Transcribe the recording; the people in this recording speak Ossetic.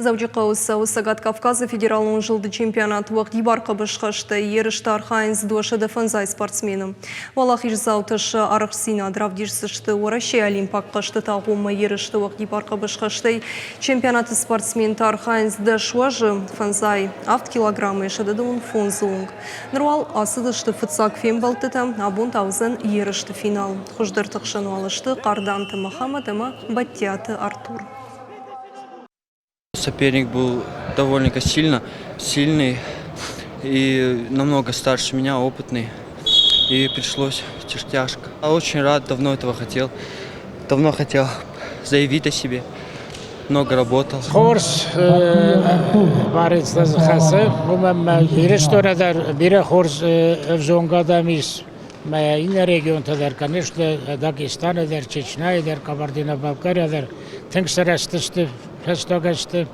Дзӕуджыхъӕуы цӕуы Цӕгат Кавказы федералон зылды чемпионат уӕгъдибар хъӕбысхӕстӕй. Ерысты архайынц 205 спортсмены. Уӕлахиздзаутӕ сӕ арӕхстдзинад равдисдзысты Уӕрӕсейы Олимпаг хъӕзтыты агъоммӕ ерысты уӕгъдибар хъӕбысхӕстӕй. Чемпионаты спортсментӕ архайынц 10 уӕзы, 5 7 килограммӕй 115-ы онг. Ныр уал ацыдысты фыццаг фембӕлдтытӕ, абон та уыдзӕн ерысты финал. Хуыздӕрты хсӕн уал сты Хъарданты Мӕхӕмӕт ӕмӕ Бӕдтиаты Артур. Соперник был довольно сильно, сильный и намного старше меня, опытный. И пришлось тяжко. Очень рад, давно этого хотел. Давно хотел заявить о себе. Много работал. Хорз барец хӕцы, уымӕн мӕ Ирыстоны дӕр бирӕ хорз ӕвзонг адӕм ис. Мӕ иннӕ регионтӕ дӕр, конечно, Дагестаны дӕр, Чечняйы дӕр, Кабардино-Балкария дӕр тынг сырӕзтысты фӕстаг ӕзты.